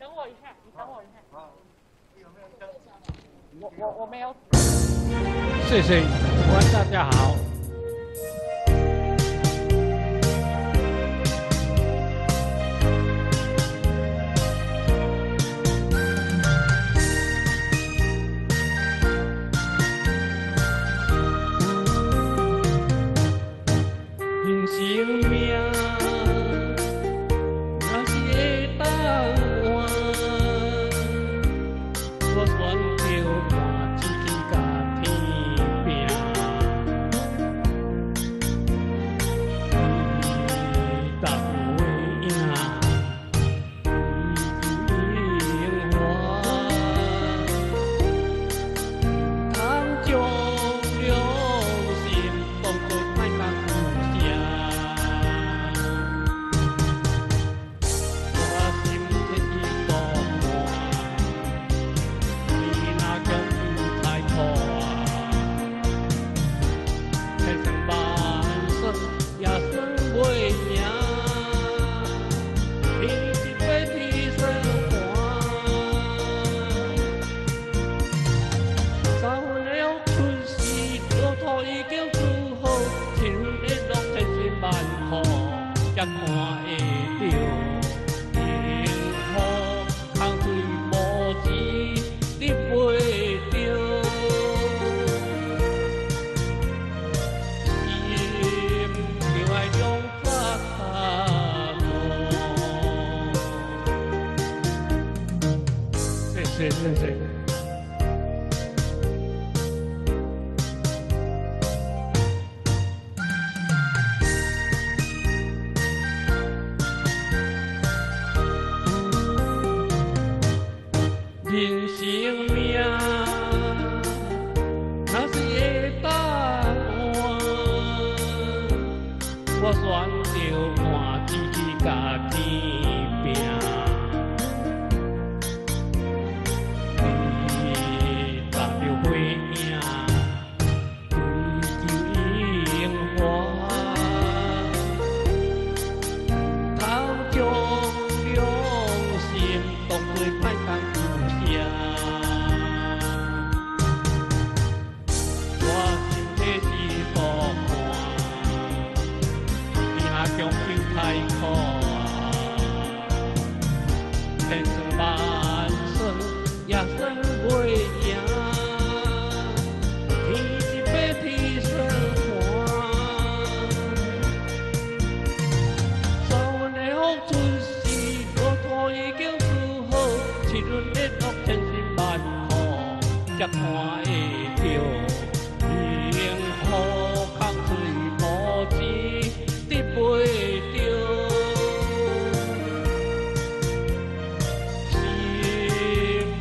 等我一下，你等我一下。我沒有。謝謝，歡大家好。人生命，若是會當換，我選擇換一支佮天拼。你搭有影，追求荣华，通將良心當作歹工具啥？我心鐵一個看，你若強求太苦啊，千算萬算也算袂贏，天一塊天算盤。三分的出世，路途已經注好，七分的落千辛萬苦才看會著。幸福空嘴無錢得袂著，心就愛兩早較無。謝謝謝謝。人生命，若是會當換，我選擇換一支佮天拼。你搭著火影，追求榮華，通將良心當作歹工具啥？我心體是無看，你若強求太苦啊，千算萬算也算袂贏，天一塊天算盤。三分的福出世，路途已經注好，七分的落千辛萬苦才看會著。幸福空嘴無錢得袂著，心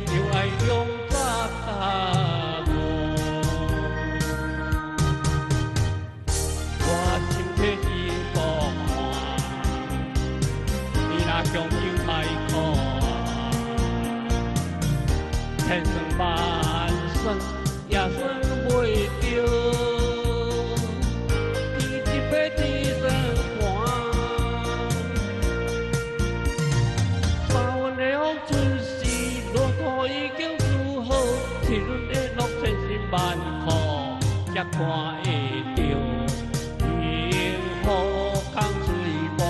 就愛兩早較無。我心體是無看，你若強求太苦啊，千算萬算也算袂著，天一塊天算盤。三分的福出世，路途已經注好，七分的落千辛萬苦才看會著。幸福空嘴無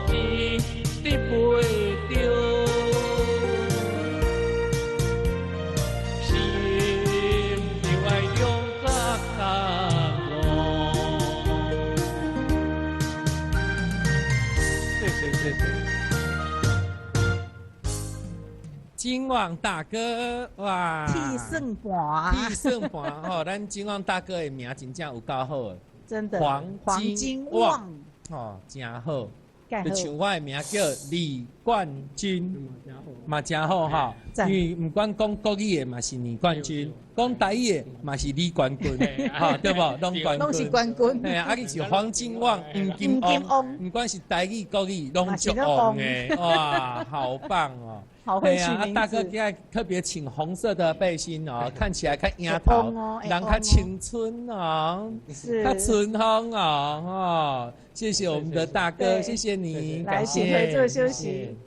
錢得袂著，心就愛兩早較無。謝謝謝謝。金旺大哥，哇！鐵算盤，鐵算盤吼，咱金旺大哥的名真正有夠好的，真的黃黃金金旺旺，吼，真好。蓋就像我的名叫李冠軍，嘛真好吼。讚因為毋管講國語的嘛是李冠軍，講台語的嘛是李冠軍，吼對無？攏冠攏是軍。冠軍，嘿啊，你是黃金旺、黃金黃金旺，旺毋管是台語、國語，攏足旺的，哇，好棒哦！好會取啊，名大哥字今日特別請紅色的背心哦，看起來較影頭會旺哦，人較青春哦，是較春風哦，哦，謝謝我們的大哥，對謝謝你，來，感請回座謝。休息。